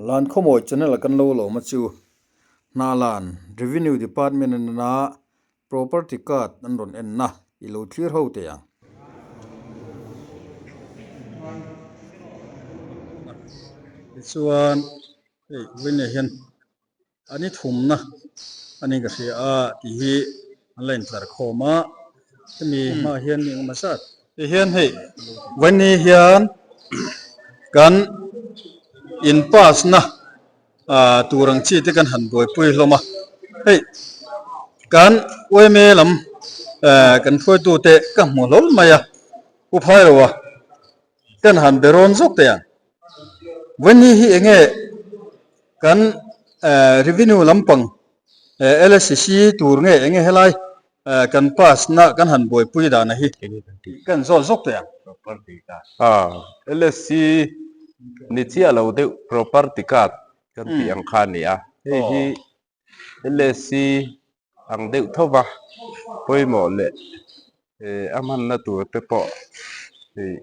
Lan khawmawi channel a kan lo lawm a chu Hnalan Revenue Department atana Property Card an rawn en na i lo thlir ho teh ang. Tichuan hei vawiinah hian A ni thumna a ni ka hria a tih hi an la intlar khawm a, hemi hmaah hian mi engemaw zat ti hian hei vawiin hian kan in pass na ah tur ang chi te kan han buaipui hlawm a, hei kan yma lam eh kan hruaitu te ka hmu hlawl mai a, u phai lo a kan han be rawn zawk teh ang. Vawiin hi enge kan revenue lampang LSCC tur nge enge helai kan pass na kan han buaipui dana hi kan zawt zawk teh ang. LSC ni chiah lo deuh property card kan tih ang kha a ni a, hei hi LSC ang deuh tho va, pawimawh leh a hmanna tur te pawh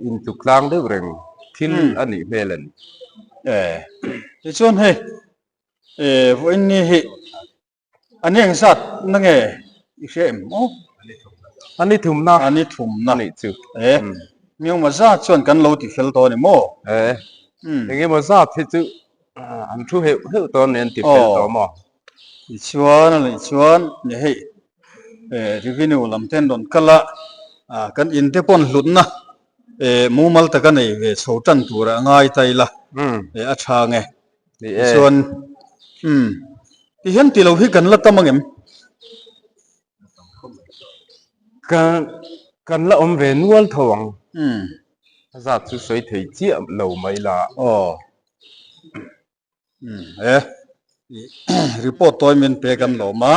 intluk tlang deuh reng thil a nih hmel a ni. Tichuan hei vawiin ni hi a ni engzat na nge i hria em maw? A ni thumna. A ni thumna. A nih chu. Miawma zat chuan kan lo ti fel tawh a ni maw? Engemaw zat hi chu An thu heuh heuh tawh a ni an ti fel tawh maw? Tichuan a nih chuan ni hei revenue lam te an rawn kal a, kan in te pawh an hlutna mumal taka nei ve chho tan tur a ngai ta ila a tha nge. Tichuan tihian tilo hi kan la tam angem? Kan la awm ve nual tho ang. A zat chu sawi thei chiah lo mai la. Aw. E. Report tawi min pek an lawm a.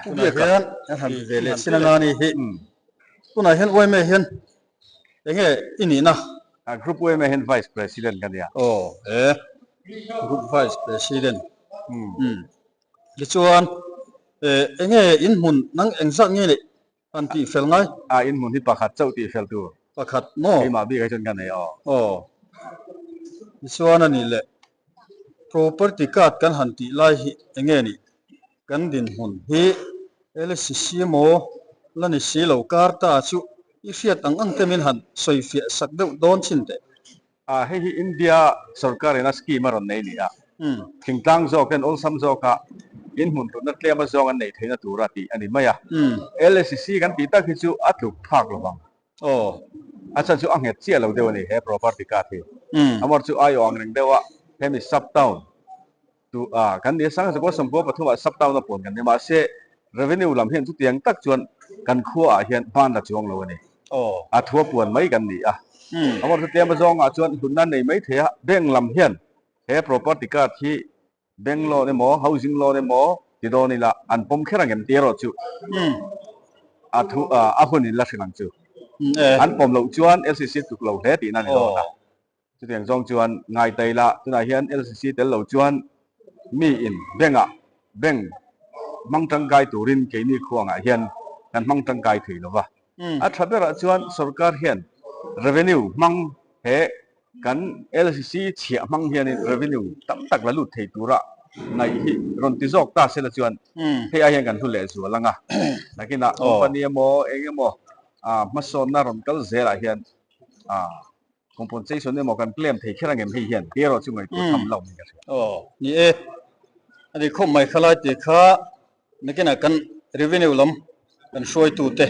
Tunah hian kan han ti ve leh chin anga ni hi. Tunah hian yma hian enge i nihna? Group yma hian Vice President ka nia. Aw e. Group Vice President. Tichuan, enge in hmun nang engzat nge leh han tih fel ngai? A, in hmun hi pakhat chauh tih fel tur. Pakhat maw? Keimah bik ah chuan ka nei aw. Aw. Tichuan a nih leh property card kan han tih lai hi enge nih? Kan dinhmun hi LCC maw la ni si lo kar ta chu i hriat ang ang te min han sawi fiah sak deuh dawn chin teh. A, hei hi India sorkar ina scheme a rawn nei ni a. Thingtlang zawk hian awlsam zawka in hmun hlutna tlem a zawng an neih theihna tura tih a ni mai a. LSCC kan tih tak hi chu a tluk phak lo vang. A chhan chu a nghet chiah lo deuh a ni he property card hi. Amawr chu aiawh ang reng deuh a, hemi sub town Tu a kan ni a, Sangha Sawmpua pathumah sub town a pawn kan ni a, mahse revenue lam hian chutiang tak chuan kan khua ah hian hman la chuang lo a ni. A thua puan mai kan ni a. Amawr chu tlem azawngah chuan hlutna nei mai thei a, bank lam hian he property card hi bank loan emaw housing loan emaw ti dawn ila an pawm kher ang em tih erawh chu a thu a hun in la hrilh ang chu. An pawm loh chuan LCC tluk lo hle tihna a ni dawn a. Chutiang zawng chuan ngai ta ila, tunah hian LCC tel lo chuan mi in bank ah bank hmang tangkai turin keini khuangah hian kan hmang tangkai thei lo va. A tha berah chuan sorkar hian revenue hmang he kan LCC chhiah hmang hianin revenue tam tak la lut thei tura ngaih hi rawn ti zawk ta sela chuan hei ai hian kan hlu leh zual ang a. Nakinah company emaw eng emaw hmasawnna rawn kal zelah hian Compensation emaw kan claim thei kher angem hei hian tih erawh chu ngaihtuah tham lo niin ka hria. Aw, ni e. A ni khawp mai kha lai tih kha nakinah kan revenue lam kan hruaitute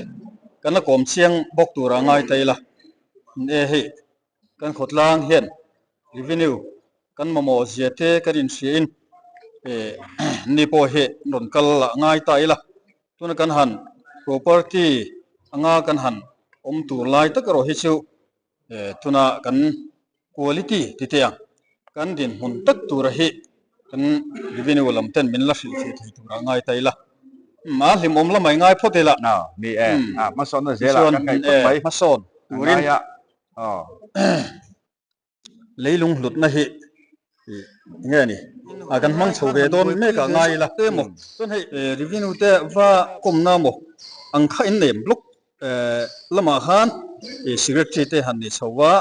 kan la kawm chiang bawk tura ngai ta ila. Ni e hei kan khawtlang hian revenue kan mamawh zia te kan inhriain ni pawh hi rawn kal lah ngai ta ila. Tuna kan han property anga kan han awm tur lai tak erawh hi chu tuna kan quality ti teh ang kan dinhmun tak tura hi kan revenue lam ten min la hrilh theih thei tura ngai ta ila. A hlimawm lamah i ngai phawt ila. Ni e, hmasawnna zelah kan ngaih phawt mai. Hmasawn turin. Leilung hlutna hi eng nge ni? A kan hmang chho ve dawn mek ah ngai ila emaw chuan hei revenue te va kawmna maw ang kha in nei block lamah khan secretary te han ni chho va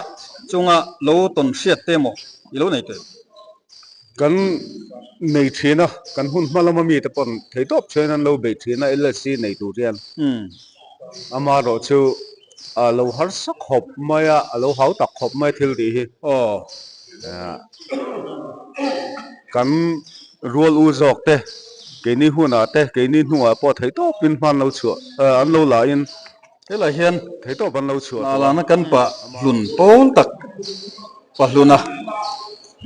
chunga lo tawn hriat te maw i lo nei tawh em? Kan nei thin a, kan hun hma lama mite pawn theihtawp chuan an lo beih thin a LSC nei tur hian. Amaherawh chu a lo harsa khawp mai a, a lo hau tak khawp mai thil tih hi. Kan rual u zawk te, keini hunah te, keini hnungah pawh theihtawpin hma an lo chhuah, an lo la in. Helai hian theihtawp an lo chhuah tawh a. Hnalana kan pah hlun pawl tak pahluna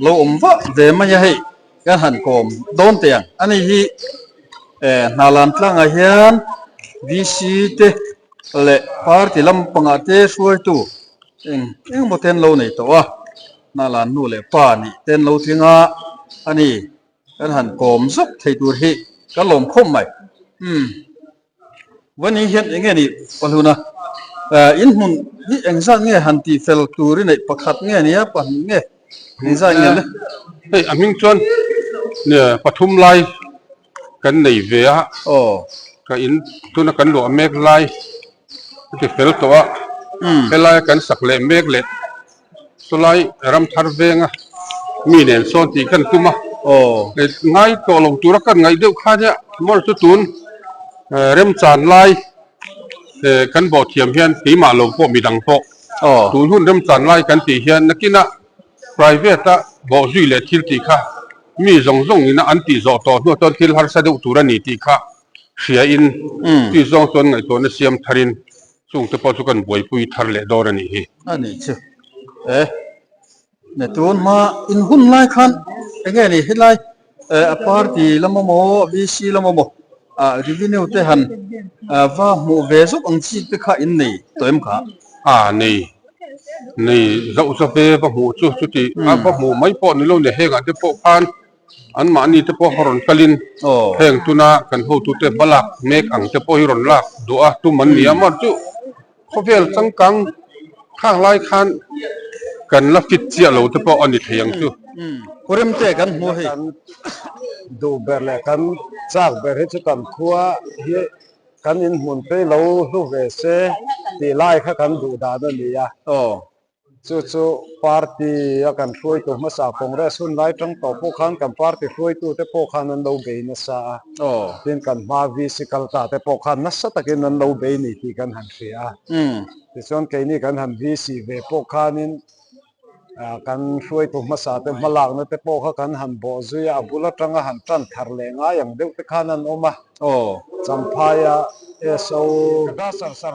lo awm vah ve mai a hei kan han kawm dawn teh ang. Ani hi Hnalan tlangah hian VC te leh party lampangah te hruaitu eng eng emaw te an lo nei tawh a, Hnalan nu leh pa nih te an lo tling a, ani kan han kawm zawk thei tur hi kan lawm khawp mai. Umm. Vani hian eng nge ni pahluna in hmun hi engzat nge han tih fel tur i neih pakhat nge nia pahnih nge engzat nge le? Hei a hming chuan pathum lai kan nei ve a, ka in tuna kan luah mek lai a ti fel tawh a, helai kan sak leh mek leh Chulai ram thar venga mi nen sawn tih kan tum a, ngai tawh lo tura kan ngaih deuh kha nia mawr chu tun remchan lai kan bawh thiam hian keimah lo pawh midang pawh tun hun remchan lai kan tih hian nakinah private a bawh zui leh thil tih kha mi zawng zawng ina an tih zawh tawh hnuah chuan thil harsa deuh tur a ni tih kha hria in tih zawng chuan ngaihtuahna siam tharin Chungte pawh chu kan buaipui thar leh dawn a nih hi. A nih chu. E, ne tun hma in hun lai khan enge ni helai a party lam emaw VC lam emaw ah revenue te han va hmuh ve zawk ang chi te kha in nei tawh em kha? A nei, nei zauh zauh e va hmuh chu chuti a va hmuh mai pawh ni lo ni hengah te pawh khan Anmahni te pawh rawn kalin heng tuna kan hotute hma lak mek ang te pawh hi rawn lak duh a tum an ni a, amaherawhchu chu khawvel changkang khang lai khan kan la fit chiah lo te pawh a ni thei ang chu. Kawremte kan hmu hei. Kan duh ber leh kan chak ber hi chu kan khua hi kan inhmun phei lo hlu ve se tih lai kha kan duh dan a ni a. Chu chu party a kan hruaitu hmasa Congress hun lai tang tawh pawh khan kan party hruaitute pawh khan an lo bei nasa a, tin kan hma VC kalta te pawh khan nasa takin an lo bei ni tih kan han hria a. Tichuan keini kan han VC ve pawh khanin kan hruaitu hmasa te hmalakna te pawh kha kan han bawh zui a, a bul atanga han tan thar leh ngai ang deuh te khan an awm a. Champhaia SO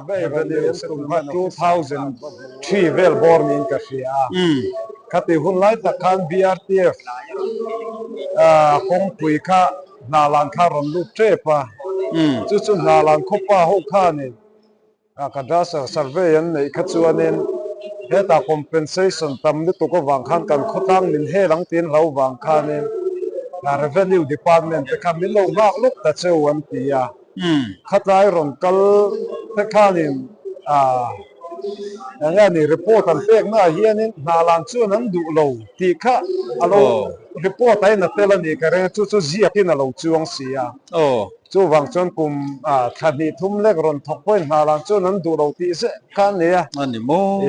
Revenue Settlement 2003 vel bawr niin ka hria a. Khati hun lai tak khan BRTF kawngpui kha Hnalan kha rawn lut tep a. Chu chu Hnalan khawpa ho khanin Cadastre survey an neih kha chuanin hetah compensation tam lutuk avang khan kan khawtlang min hel ang tiin hlo vang khanin Revenue Department te kha min lo nghak lawk ta cheu an ti a. Khatlai rawn kal te khanin eng nge ni report an pek naah hianin hnalan chuan an duh lo tih kha a lo report a in a tel a nih ka ring a, chu chu ziakin a lo chuang si a. Chuvang chuan kum thla hnih thum lek rawn thawk pawhin hna lan chuan an duh lo tih zeh kha a ni a. A ni maw?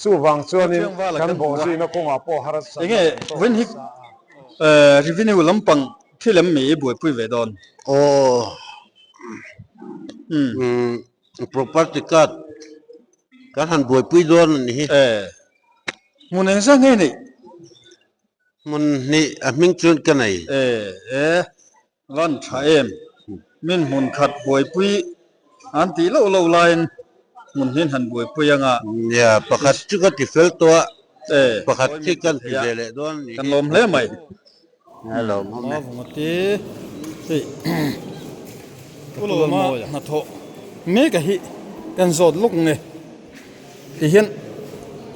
Chuvang chuanin kan bawhzuina kawngah pawh harsatna Enge kan tawk vawiin hi nasa a. Revenue lampang thil em mi i buaipui ve dawn? Aw. Property card kan han buaipui dawn a ni hi. E. Hmun engzah nge nih? Hmun hnih a hming chuan ka nei. E. E. Van tha em? Min hmun khat buaipui an tih loh loh laiin hmun hin han buaipui anga. Nia, pakhat chu ka ti fel tawh a, pakhat khi kan ti ve leh dawn a ni. Kan lawm hle mai. A lawm awm e. Vungati hei Pu Lawma hnathawh mek a hi kan zawt lawk nge tihian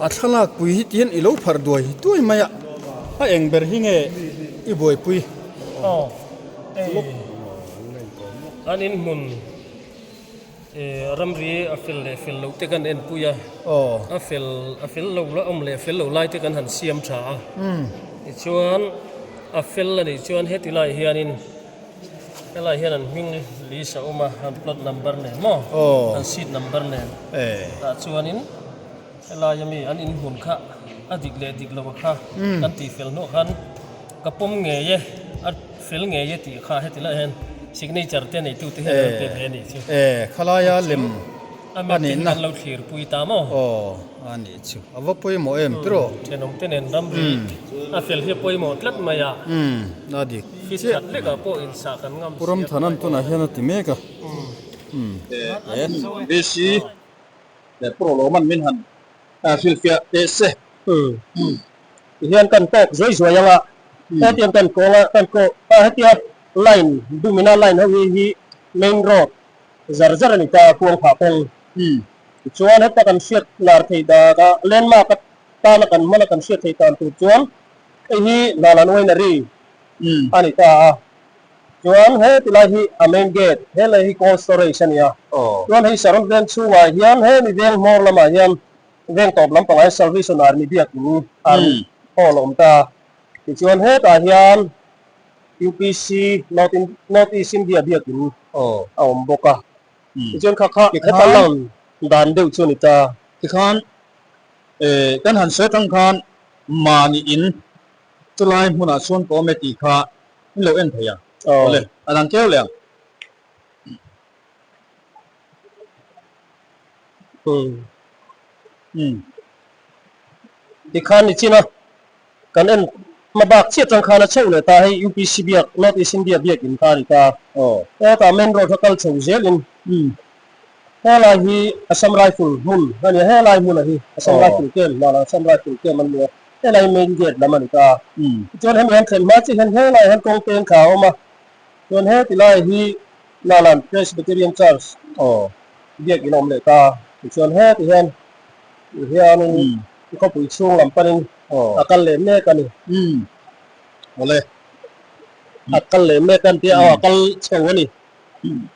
a thlalak pui hi tihian i lo pharh duai duai mai a, a eng ber hi nge i buaipui Aw hei an inhmun ramri a fel leh fel loh te kan enpui a, a fel a fel lo la awm leh fel lo lai te kan han siam tha a, tichuan a fel a nih chuan heti lai hianin Helai hian an hming list a awm a, an plot number nen maw? An seat number nen. Tah chuanin helai ami an inhmun kha a dik leh dik lo kha kan tih fel hnuah khan. Ka pawm ngei e, a fel ngei e tih kha heti lai hian signature te neitu te hian an pe ve a nih chu. E, khalaia lem a nihna. An lo thlir pui ta maw? Aw, a nih chu. A va pawimawh em tiraw? Thenawm te nen ramri a fel hi a pawimawh tlat mai a. Umm, a dik. Fit khat lekah pawh insah kan ngam si a. Pu Ramthanan tunah hian a ti mek a. Umm. E, BC leh Pu Rawlawman min han hrilhfiah teh se. Tihian kan kawk zuai zuai ang a, hetiang kan kawng a, kan kawk a hetia line dumina line ho hi hi main road zar zar a ni ta a kuang phah kawng. Tichuan heta kan hriat lar thei dak a, landmark atana kan hman a kan hriat thei tan tur chuan hei hi Hnalan Winery a ni ta a. Chuan he tilai hi a main gate, he lei hi cold storage a ni a. Chuan hei Saron veng chhungah hian hemi veng hmawr lamah hian Veng tawp lampangah hian Salvation Army biakin Army Hall a awm ta. Tichuan hetah hian UPC North North East India biakin a awm bawk a. Tichuan kha kha heta lang dan deuh chu a ni ta. Tikhan kan han sawi atang khan mahni in chulai hmunah chuan ka awm e tih kha in lo en thei ang. Awle, a dang keu leh ang. Tikhan ni chin a, kan en hma bak chiah tang khan a chhoh leh ta hei UPC biak North East India biak in kha a ni ta. Hetah main road kha kal chho zel in helai hi Assam Rifle hmun a ni a, helai hmun a hi Assam Rifle camp hmanah Assam Rifle camp an ni a, helai main gate lam a ni ta. Tichuan hemi han thlen hma chiah hian helai hian kawng peng kha a awm a, chuan heti lai hi Nalan Presbyterian Church biak in a awm leh ta. Tichuan heti hian hianin khawpui chhung lam panin a kal leh mek a ni. Awle. A kal leh mek a ni tia a kal chho a ni.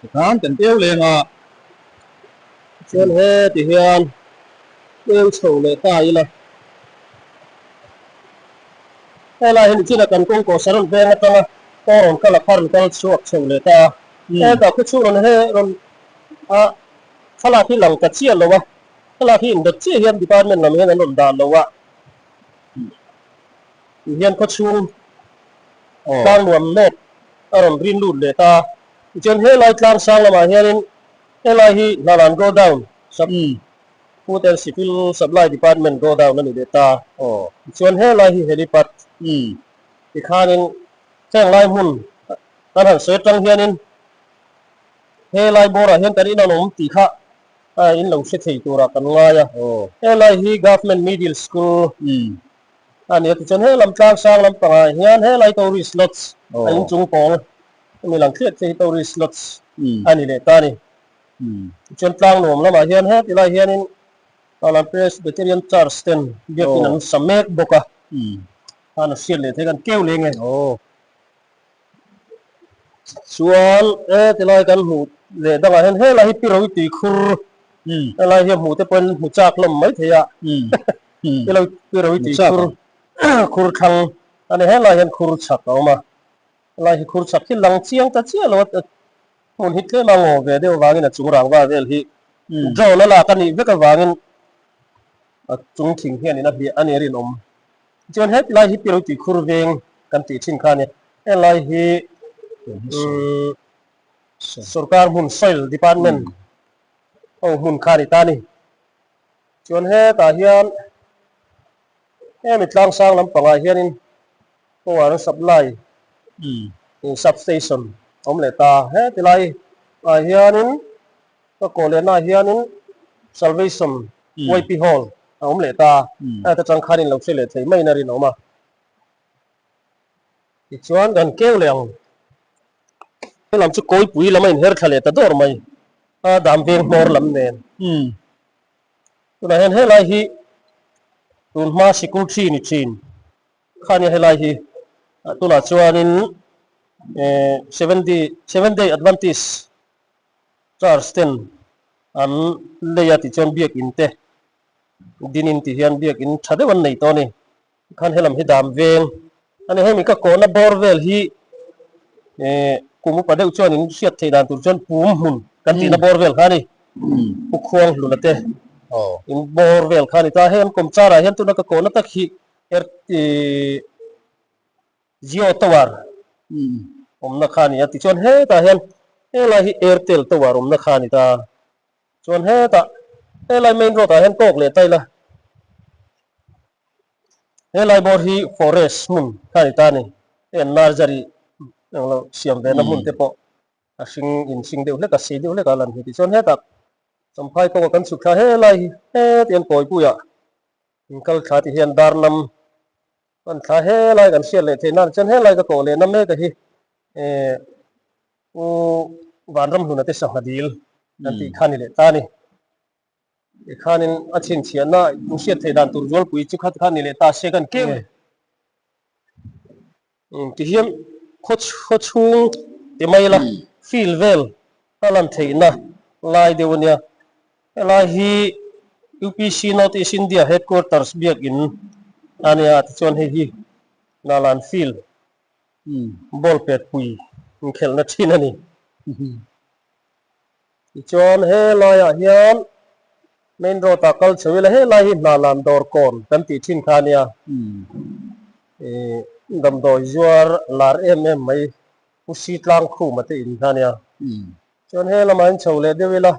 Tikhan kan keu leng a. Tichuan heti hian keu chho leh ta ila. Helai hi nichina kan kawngkaw Saron veng atanga kawng rawn kal a kha rawn kal chhuak chho leh ta a. Hetah khu chhung rawn he rawn a thlalak hi lang ta chiah lo a, thlalak hi indawt chiah hian department lam hian an rawn dah lo a. Tih hian khaw chhung tlang nuam nawt a rawn rin lut leh ta a. Tichuan helai tlang sang lamah hianin helai hi Hnalan Godown sub Food and Civil Supply Department Godown a ni leh ta. Tichuan helai hi helipad tikhanin heng lai hmun kan han sawi atang hianin helai bawrah hian kan in an awm tih kha in lo hre thei turah kan ngai a. Helai hi Government Middle School a ni a, tichuan helam tlang sang lampangah hian helai tourist lodge a inchung pawl hemi lang thliah thliah hi tourist lodge a ni leh ta a ni. Tichuan tlang nuam lamah hian heti lai hianin Palan Presbyterian Church ten biakin an sa mek bawk a, khan a hriat leh thei kan keu leng e. Chuan e tilai kan hmuh leh dangah hian helai hi pi Rawitui khur helai hi a hmuh te pawhin hmu chak hlawm mai thei a pi Rawitui khur khur thlang a ni helai hian khur chhak a awm a helai hi khur chhak hi lang chiang ta chiah lo a hmun hi tlem a ngaw ve deuh avangin a chung rangva vel hi drone a lak a nih vek avangin a chung thing hianin a hliah a ni a rinawm. Chuan hetlai hi Piru tih khur veng kan tih thin kha a ni. Helai hi sorkar hmun Soil Department ho hmun kha a ni ta a ni. Chuan hetah hian hemi tlangsang lampangah hianin power supply substation a awm leh ta. Hetilai ah hianin Ka kawh lehnaah hianin Salvation YP Hall a awm leh ta a, heta tang khan in lo hre leh thei maiin a rinawm a. Tichuan kan keu leh ang. Helam chu kawipui lam a inher thla leh ta dawr mai a, dam veng hmawr lam nen. Tunah hian helai hi tun hma sikul thi ni thin khania helai hi tunah chuanin Seventh Day Adventist Church ten an lei a tichuan biakin te dinin ti hian biakin tha deuh an nei tawh a ni. Tikhan helam hi dam veng a ni. Hemi ka kawhna bawr vel hi eh kum upa deuh chuan in hriat theih dan tur chuan pum hmun kan tihna bawr vel kha a ni. Pu Khuang Hluna te in bawr vel kha a ni ta. Hei an kawmchar ah hian tuna ka kawhna tak hi er ih. Jio Tower awmna kha a ni a, tichuan hetah hian helai hi Airtel Tower awmna kha a ni ta. Chuan hetah helai main road ah hian kawk leh ta ila, helai bawr hi forest hmun kha a ni ta a ni, hei an nursery englo siam ve na hmun te pawh a hring in hring deuh hlek a sei deuh hlek a lan hi. Tichuan hetah Champhai kawngah kan chhuk thla helai hi hetiang kawipuiah inkal thla ti hian darnam Kan thla helai kan hriat leh theih nan chuan helai ka kawh lehna mek a hi eh u Vanramhluna te sangha dil kan tih kha ni leh ta a ni. Tikhanin a chhinchhiahna in hriat theih dan tur zualpui chu kha tikhan ni leh ta se kan keu e. Tihian khaw chhung ti mai ila field vel a lan theihna lai deuh a nia. Helai hi UPC North East India Headquarters biakin a nia tichuan hei hi Nalan Field ball pet pui inkhelhna thin a ni. Tichuan helaiah hian main road ah kal chho ila helai hi Hnalan dawr kawn kan tih thin kha a nia. Ih damdawi zuar lar em em mai Pu Sitlang Khuma te in kha a nia. Chuan he lamah hian chho leh deuh ila,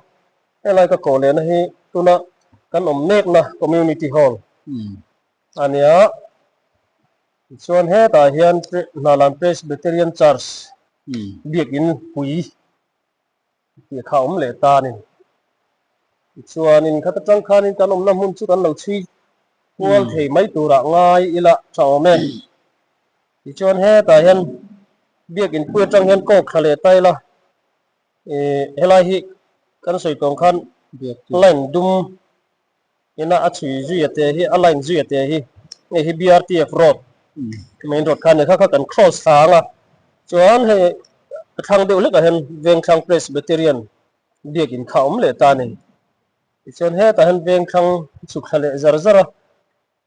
helai ka kawh lehna hi tuna kan awm mekna Community Hall a nia. Tichuan hetah hian Hnalan Presbyterian Church biakin pui tih kha a awm leh ta a ni. Tichuanin khat atang khanin kan awmna hmun chu kan lo chhui kual thei mai turah ngai ila tha awm e. Tichuan hetah hian biakin pui atang hian kawk thla leh ta ila ih helai hi kan sawi tawng khan line dum ina a chhui zui a te hi a line zui a te hi hei hi BRTF road main road kha a ni kha kha kan cross thla ang a chuan hei a thlang deuh hlekah hian Vengthlang Presbyterian biakin kha a awm leh ta a ni tichuan hetah hian Vengthlang chhuk thla leh zar zar a.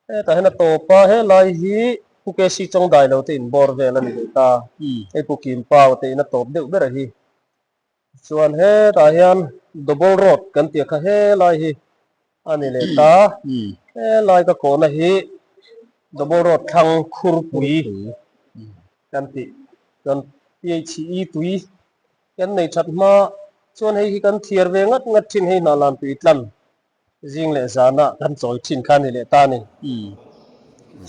Hetah hian a tawp a, helai hi Pu KC Chawngdai lo te inbawr vel a ni leh ta. Hei Pu Kim Pau te in a tawp deuh ber a hi. Chuan hetah hian Double Road kan tih kha helai hi a ni leh ta. Helai ka kawhna hi Double Road thlang Khurpui kan tih. Chuan PHE tui kan nei that hma chuan hei hi kan thiar ve ngat ngat thin hei hnahlan tui tlan. Zing leh zana kan chawi thin kha a ni leh ta a ni.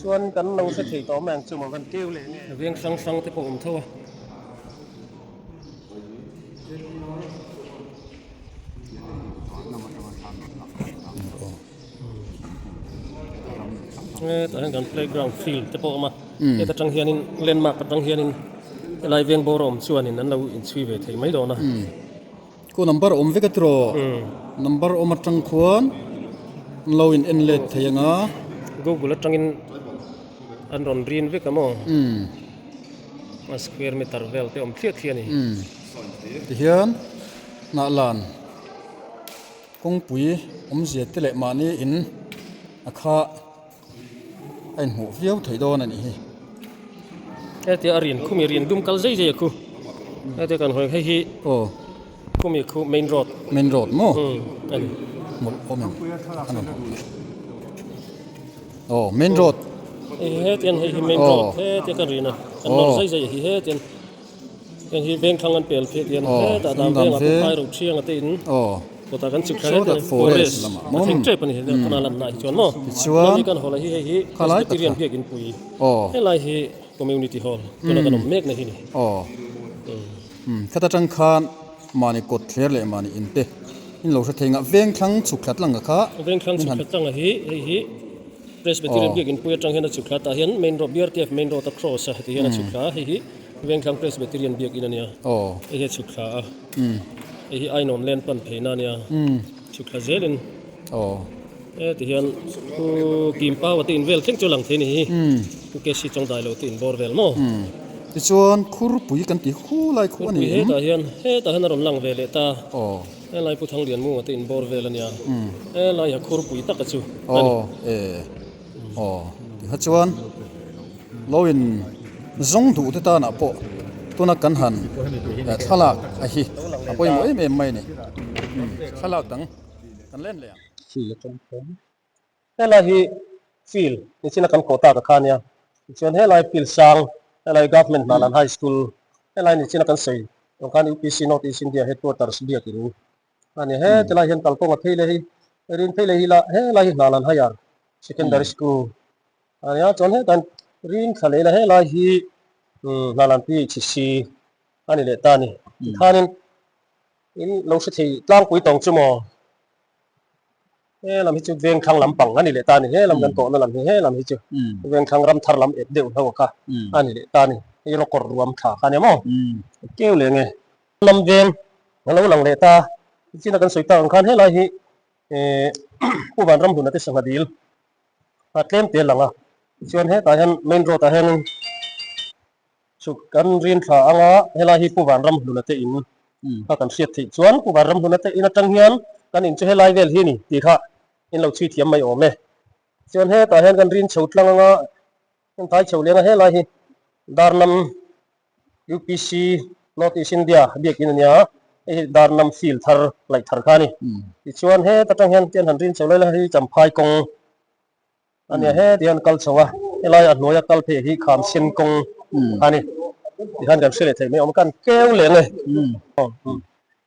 Chuan kan lo hre thei tawh mai ang chu maw kan keu leh nge. Veng hrang hrang te pawh awm tho a. Hetah hian kan playground field te pawh a awm a. Heta tang hianin landmark atang hianin helai veng bawr a awm chuanin an lo inchhui ve thei mai dawn a. Ku number awm vek a tiraw? Number awm atang khuan an lo in en let thei ang a. Google atangin an rawn rin vek a maw? A square meter vel te awm thliah thliah a ni. Tihian hnah lan kawngpui awmzia te leh mahni in a kha. a inhmuh viau thei dawn a nih hi. Hetia a rian khumi rian dum kal zai zai a khu hetia kan hawi hei hi aw khumi khu main road main road maw a ni mawlh awm em a ni aw main road hetian hei hi main road hetia kan rian a kan nawr zai zai a hi hetian heng hi vengthlang an pel phei tian hetah dan vengah pawh phai ro thiang a te in kawtah kan chhuk thla hetiang forest a thleng tep a ni tuna lan naah hi chuan maw chuan kan hawla hi hei hi Presbyterian biakin pui helai hi community hall tuna kan awm mek na hi ni khata tang khan mahni kawt thler leh mahni in te in lo hre thei ngah vengthlang chhuk thla tlang a kha vengthlang chhuk thla tlang a hi hei hi Presbyterian biakin pui atang hian a chhuk thla tah hian main road BRTF main road a cross a heti hian a chhuk thla a hei hi Vengthlang Presbyterian biakin a nia hei hi a chhuk thla a hei hi Ainawn Land pan pheina a nia chhuk thla zelin heti hian Pu Kim Paua te in vel thleng chu a lang thei a ni hi Pu KC Chawngdai lo te in bawr vel maw. Tichuan Khurpui kan ti hu lai khu a ni em? Hetah hian hetah hian a rawn lang ve leh ta. Helai Pu Thanglianmunga te in bawr vel a nia helai a Khurpui taka chu a ni. Aw e aw tikha chuan lo in zawng duh te tanah pawh tuna kan han thlalak a hi a pawimawh em em mai a ni thlalak dang kan len leh ang. Helai hi field nichina kan kawh tak a kha ania tichuan helai field sang. Helai Government Hnalan High School helai ni china kan sawi ang khan UPC North East India Headquarters biakin a ni. He tilai hian kalkawng a phei leh hi rin phei leh hi la helai hi Hnalan Higher Secondary School a nia chuan hetah hian rin thla leh ila helai hi Hnalan PHC a ni leh ta a ni. Tikhanin in lo hre thei tlangpui tawng chu maw? He lam hi chu vengthlang lampang a ni leh ta a ni. He lam kan tawhna lam hi he lam hi chu vengthlang ram thar lam ep deuh hlo kha a ni leh ta a ni. Hei rawkawr ruam tha kha a nia maw? Keu leh nge lam veng a lo lang leh ta. Tichina kan sawi tak ang khan helai hi eh Pu Vanramhluna te sangha dil a tlem te a lang a. Tichuan hetah hian main road ah hianin Chuk kan rin thla anga helai hi Pu Vanramhluna te in kha kan hriat theih chuan Pu Vanramhluna te in atang hian kan in chu helai vel hi ni tih kha in lo chhui thiam mai awm e. Chuan hetah hian kan rin chho tlang anga kan thai chho leng a helai hi Darnam UPC North East India biakin a nia hei hi Darnam field thar laih thar kha a ni. Tichuan heta tang hian tian han rin chho lai lai hi Champhai kawng A nia heti hian kal chho a, helai a hnuaia kal phei hi kham sen kawng a ni tihian kan hre leh thei mai awm kan keu leh nge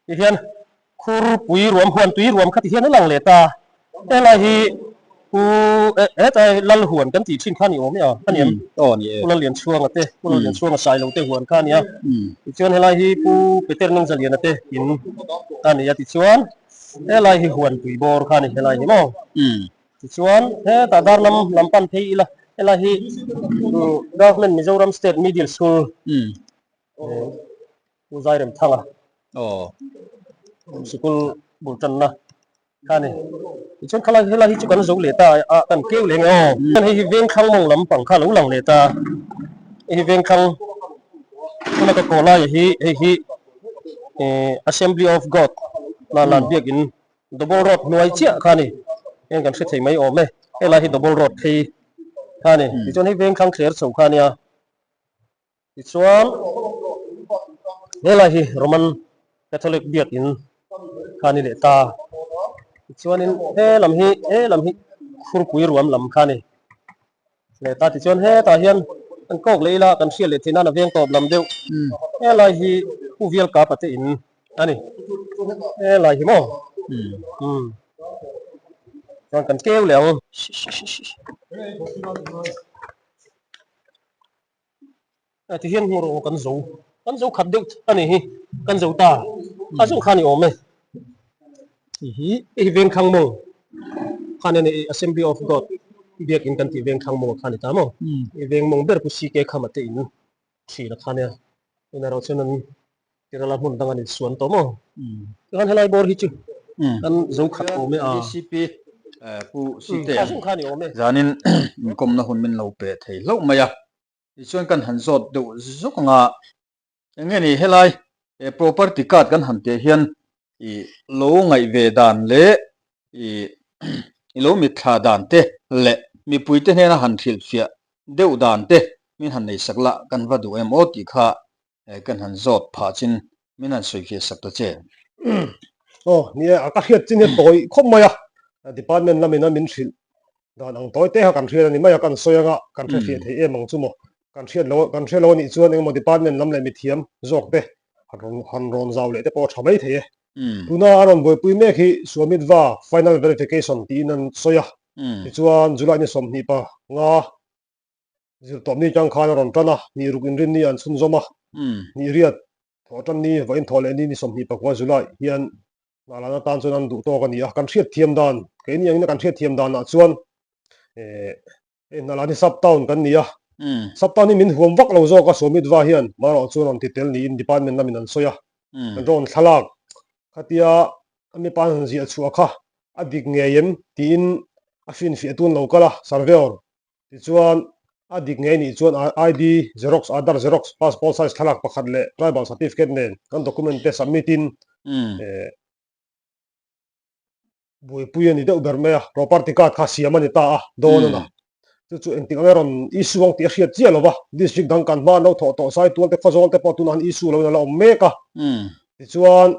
tihian khurpui ruam huan tui ruam kha tihian a lang leh ta helai hi pu hetlai lal huan kan tih thin kha ni awm e a a ni em pu Lallianchhuanga te pu Lallianchhuanga Sailo te huan kha a nia tichuan helai hi pu Peter Nungzaliana te in a ni a tichuan helai hi huan tui bawr kha a ni helai hi maw. Tichuan, hetah dar lam lam pan phei ila, helai hi Government Mizoram State Middle School Pu Zairemthanga sikul bul tanna kha a ni. Tichuan khalai helai hi chu kan zo leh ta a, kan keu leh nge aw. Hei hi Vengthlang mawng lampang kha a lo lang leh ta, hei hi Vengthlang tuna ka kawh laia hi hei hi Assembly of God Hnalan biakin Double road hnuai chiah kha a ni. Heng kan hre thei mai awm e. Helai hi double road phei kha a ni. Tichuan hei veng thlang thler chho kha a nia. Tichuan helai hi Roman Catholic biakin kha a ni leh ta. Tichuanin he lam hi he lam hi khurpui ruam lam kha a ni. Leh ta tichuan hetah hian kan kawk leh ila kan hriat leh theih nan a veng tawp lam deuh. Helai hi Pu Vialkapa te in a ni. Helai hi maw? Umm. Chuan kan keu leh ang. Ti hian hmuh rawh kan zo kan zo khat deuh a nih hi kan zo ta a zawng kha a ni awm e hei hi hei hi vengthlang mawng khan a ni assembly of god biakin kan tih vengthlang mawng kha a ni ta maw hei veng mawng ber pu CK khama te in thin a kha nia tuna erawh chuan an Kerala hmun dang an insuan tawh maw tikhan helai bawr hi chu kan zo khat awm e a DCP Pu Site zanin inkawmna hun min lo pe thei hlauh mai a. Tichuan kan han zawt deuh zuk anga eng nge ni helai property card kan han tih hian i lo ngaih ve dan leh i i lo mitthla dan te leh mipui te hnena han hrilhfiah deuh dan te min han nei sak la kan va duh em aw tih kha kan han zawt phah chin min han sawifiah sak ta che. Aw ni e, a ka hriat chin hi tawi khawp mai a, department lamin a min hrilh dan ang tawi te kha kan hriat a ni mai a, kan sawi anga kan hre fiah thei em ang chu maw, kan hriat lo kan hre lo a nih chuan engemaw department lam leh mithiam zawk te han rawn han rawn zau leh te pawh a tha mai thei e. Tuna a rawn buaipui mek hi Swamitva final verification tiin an sawi a, tichuan July ni 20 pa nga Zirtawpni tang khan a rawn tan a, hnih ruk inrinni an chhunzawm a, hnih riat thawh tanni vawiin thawh leh ni ni 24 July hian Hnahlan atan chuan an duh tawk a ni a, kan hriat thiam dan, keini angin kan hriat thiam danah chuan hei Hnahlan hi sub town kan ni a, sub town hi min huam vak lo zawk a Sawmitva hian marawh chuan rawn ti tel niin department lamin an sawi a, an rawn thlalak khatia a mipa an han ziah chhuah kha a dik ngei em tiin a finfiah tun lo kal a, surveyor Tichuan, a dik ngei nih chuan ID Xerox, Aadhaar Xerox, Passport size thlalak pakhat leh Tribal Certificate nen kan document te submit in buaipui a ni deuh ber mai a, property card kha siam a ni ta a, dawn a na. Chu chu engtik ang erawn issue ang tih a hriat chiah lo va, district dang kan hma an lo thawh tawh Saitual te Khawzawl te pawh tunah an issue loin a la awm mek a. Tichuan,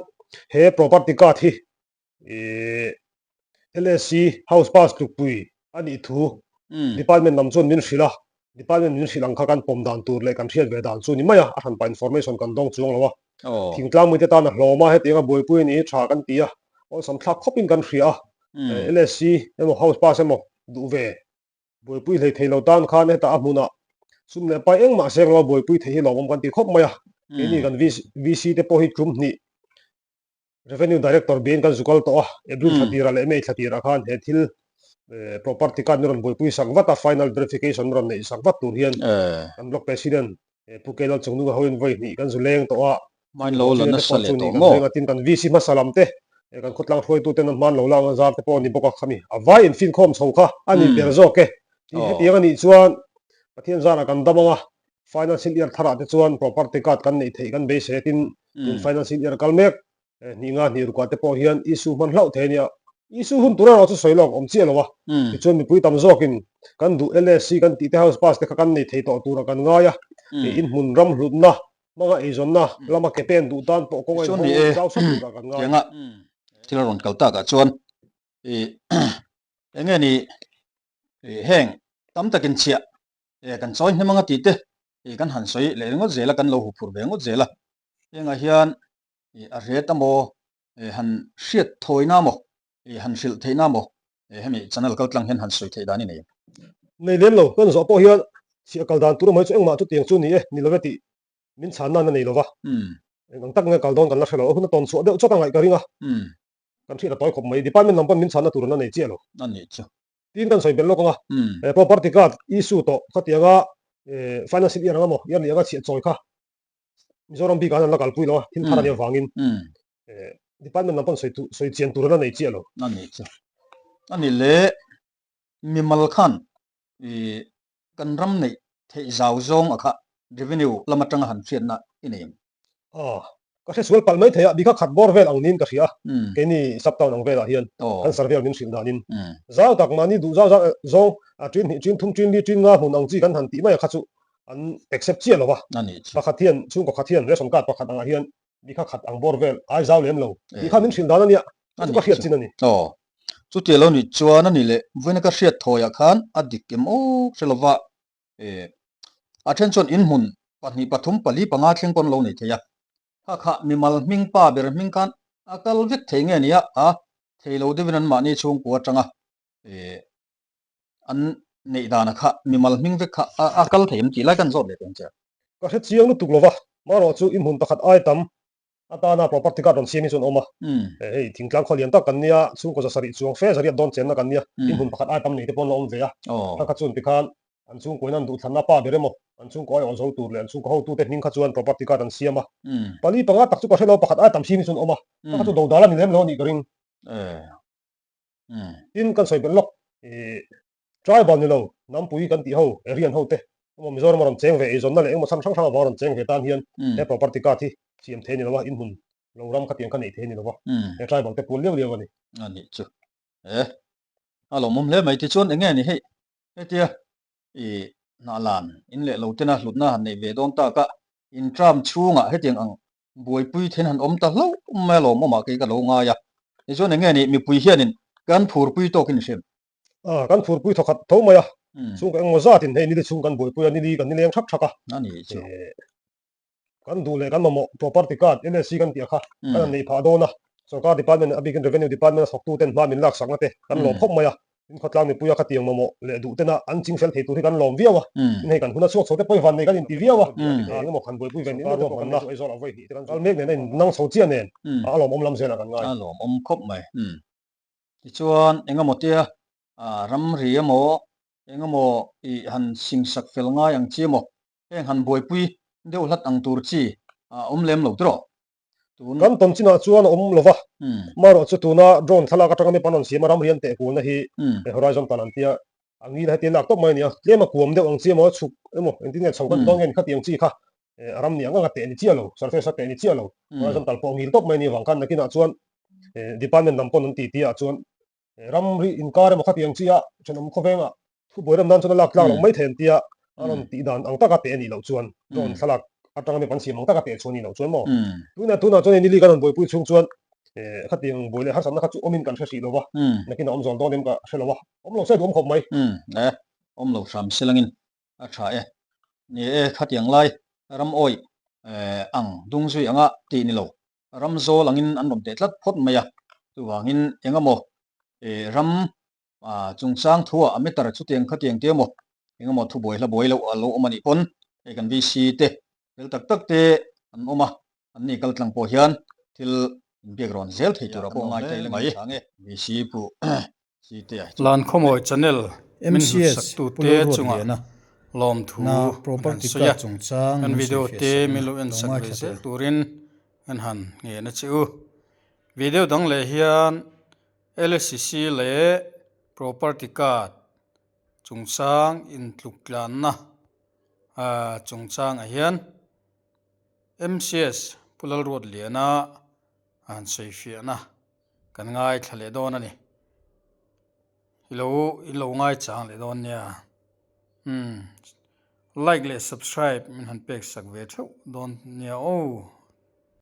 he property card hi Ih LSC house pass tlukpui a nih thu department lam chuan min hrilh a. Department min hrilh ang kha kan pawm dan tur leh kan hriat ve dan chu ni mai a, a hranpa information kan dawng chuang lo a. Thingtlang mite tan a hlawm a, hetianga buaipui a ni hi tha kan ti a, awlsam thlak khawpin kan hria a. LSC emaw House Pass emaw duh ve buaipui hlei thei lo tan khan hetah a hmunah sum leh pai engmah seng lo a buaipui theih hi lawmawm kan ti khawp mai a. Keini kan VC te pawh hi tum hnih Revenue Director biain kan zukal tawh a, April thla tirah leh May thla tirah khan he thil property card min rawn buaipui sak vat a, final verification min rawn neih sak vat tur hian kan Block President Pu K Lalchungnunga hoin vawi hnih kan zu leng tawh a, Hmain lo la nasa leh tawh maw? Tin kan VC hmasa lam te, kan khawtlang hruaituten an hman lo la ang zar te pawh a ni bawk a, khami a vai infinkhawm chho kha a ni ber zawk e. Tin hetiang a nih chuan Pathian zarah kan dam ang a, Financial year tharah te chuan property card kan neih theih kan beisei a tin tun financial year kal mek hnih nga hnih rukah te pawh hian issue hman hlauh thei a nia. Issue hun tur erawh chu sawi lawk awm chiah lo a, tichuan mipui tam zawkin kan duh LSC kan tih te house pass te kha kan nei thei tawh turah kan ngai a, inhmun ram hlutna hmanga eizawnna lama ke pen duh tan pawh kawng a inhawng zau sat turah kan ngai. Tianga thil a rawn kal takah chuan eng nge ni heng tam takin chhiah e kan chawi hnem anga tih te e kan han sawi leh ringawt zel a kan lo huphurh ve ngawt zel a hengah hian e a ret amaw e han hriat thawina amaw e han hrilh theihna amaw e hemi channel kal tlang hian han sawi theih dan i nei. Nei lem lo kan zawh pawh hian chhiah kal dan tur amaw hi chu engmah chutiang chu ni e ni love tih min chhan nan a nei lova eng ang tak nge kal dawn kan la hre lo a hun a tawn chhuah deuh chawt a ngaih ka ring a kan hriat a tawi khawp mai department lam pawn min chhanna tur an la nei chiah lo. A nih chu. Tin kan sawi belh lawk ang a, he property card issue tawh khatianga financial year ang emaw yearly anga chhiah chawi kha Mizoram bikah hian an la kalpui lo a, thil thar a nih avangin department lam pawn sawi tur sawi chian tur an la nei chiah lo. A nih chu. A nih leh mimal khan kan ram neih theih zau zawng a kha revenue lam atanga han hriatna i nei ang. Aw, ka hre sual palh mai thei a, bikha khat bawr vel ang niin ka hria a, keini sub town ang velah hian kan surveyor min hrilh danin zau tak mahni duh zau zau zawng a ṭin hnih ṭin thum ṭin li ṭin nga hmun ang chi kan han tih mai a kha chu an accept chiah lo va, pakhat hian chhungkaw khat hian ration card pakhat angah hian bikha khat ang bawr vel ai zau lem lo tih kha min hrilh dan a nia, chu chu ka hriat chin a ni. Aw, chutia lo nih chuan a ni leh vawiina ka hriat thawiah khan a dik em aw hre lova E, a then chuan inhmun pahnih pathum pali panga thleng pawn lo nei thei a. Kha kha mimal hming pa ber hming khan a kal vek thei nge nia a thei lo deuhin an mahni chhungkua atanga e an neih dana kha mimal hming vek kha a kal thei em tih lai kan zawt leh tawh ang che. Ka hre chiang lutuk lova, marawh chu inhmun pakhat ai tam Atana property card rawn siam hi chuan a awm a, hei thingtlang khaw lian tak kan nia, chhungkaw za sarih chuang fe zariat dawn chenna kan nia, inhmun pakhat ai tam nei te pawh an la awm ve a, kha kha chuan tikhan an chhungkaw in an duhthlanna pa ber emaw, an chhungkaw aiawh zo tur leh an chhungkaw hotute hming kha chuan property card an siam a, pali panga tak chu ka hre lo, pakhat ai tam siam hi chuan a awm a, kha kha chu dodal a ni lem lo a nih ka ring. Tin kan sawi belh lawk, Tribal ni lo, Nampui kan tih ho, Aryan ho te, emaw Mizoram a rawn cheng ve, eizawnna leh engemaw chhan hrang hrang avang a rawn cheng ve tan hian he property card hi siam thei a ni lo a, inhmun lo ram khatiang kha neih thei a ni lo va, he tribal te pual liau liau a ni. A nih chu. E, a lawmawm hle mai. Tichuan eng nge ni hei, hetia i hnahlan in leh lo tena hlutna han neih ve dawn tak a, in term chhungah hetiang ang buaipui then han awm ta hlauh mai a lawmawmah kei ka lo ngai a. Tichuan eng nge ni mipui hianin kan phurpui tawkin i hriat? A, kan phurpui thawkhat tho mai a, chhungkaw engmaw zatin hei nili chhung kan buaipui a, nili kan nileng thak thak a. A ni chu. Kan duh leh kan mamawh property card LSC kan tih a kha kan han neih phah dawn a, sorkar department a bikin revenue department a thawktu ten hma min laksakna te kan lawm khawp mai a, tin khawtlang mipuia khatiang mamawh leh duh tena an ching fel thei tur hi kan lawm viau a, tin hei kan hun a chhuak chho te pawh hi van nei kan inti viau a, engemaw kan buaipui ve nih te pawh kan kal mek nen a innang chho chiah nen a lawmawm lam zelah kan ngai. A lawmawm khawp mai. Tichuan, engemaw tia ramri emaw, engemaw i han singsak fel ngai ang chi emaw, heng han buaipui deuh hlat ang tur chi a awm lem lo tiraw? Tun. Kan tawn chinah chuan a awm lo va, marawh chu tuna drone thlalak atanga mi pan rawn siam a ramri an teh kulna hi horizontal an tia, a ngil heti lak tawp mai a ni a, tlem a kuam deuh ang chi emaw, chhuk emaw, engtin nge chho kan dawn nge ni khatiang chi kha ram ni ang anga teh ni chiah lo, surface a teh ni chiah lo, horizontal pawh ngil tawp mai a ni avang khan nakinah chuan department lam pawn an ti ti ah chuan ram ri inkar emaw khatiang chi a thenawm khawvengah thubuai rem nan chuan a lak tlak loh mai thei an tia a rawn tih dan ang taka teh a nih loh chuan drone thlalak atanga mi kan siam ang taka teh chu a nih loh chuan maw tunah tunah chuan nili kan rawn buaipui chhung chuan khatiang buai leh harsatna kha chu awmin kan hre hrih lo va nakin a awm zawl dawn em ka hre lo a awm lo se duhawm khawp mai awm lo hram se langin. A tha e. Ni e, khatiang lai ram awih ang dung zui anga tih ni lo. Ram zawl angin an rawn teh tlat phawt mai a. Chuvangin eng emaw ram chungchang thuah a meter chutiang khatiang te emaw eng emaw thubuai hla buai loh a lo awm a nih pawn hei kan VC te fel tak tak te an awm a, an ni kal tlang pawh hian thil inbiak rawn zel thei tur a pawh ngai ta ila mai. VC pu Lankhawmawi channel min hlutsak tute chungah lawmthu an han sawi a, kan video te min lo ensak ve zel turin an han ngen a che u. Video dang leh hian LSCC leh property card chungchang intluk tlanna chungchangah hian MCS Pu Lalruatliana a han sawifiahna Kan ngaithla leh dawn a ni. I lo i lo ngaichang leh dawn nia. Umm like leh subscribe min han pek sak ve theuh dawn nia aw.